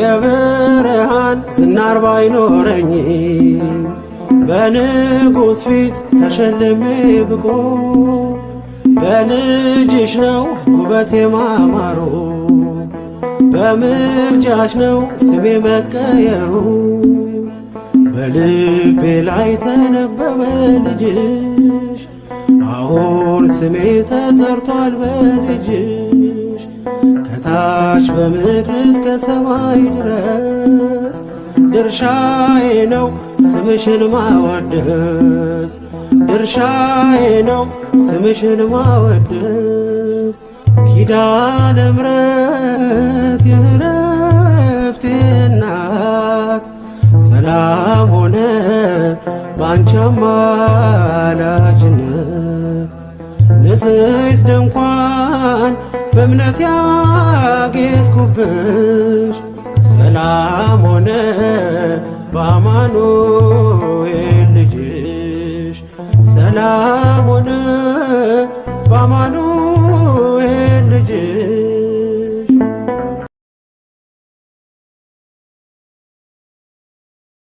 የብርሃን ዝናር ባይኖረኝ በንጉሥ ፊት ተሸልሜ ብቆ በልጅሽ ነው ውበቴ ማማሩ፣ በምልጃሽ ነው ስሜ መቀየሩ። በልቤ ላይ ተነበበ ልጅሽ፣ አሁን ስሜ ተጠርቷል በልጅሽ። ከታች በምድር እስከ ሰማይ ድረስ ድርሻዬ ነው ስምሽን ማወደስ፣ ድርሻዬ ነው ስምሽን ማወደስ። ኪዳነ ምሕረት የእረፍቴ እናት፣ ሰላም ሆነ ባንቺ አማላጅነት። ንጽሕት ድንኳን በእምነት ያጌጥኩብሽ፣ ሰላም ሆነ በአማኑኤል ልጅሽ፣ ሰላም ሆነ።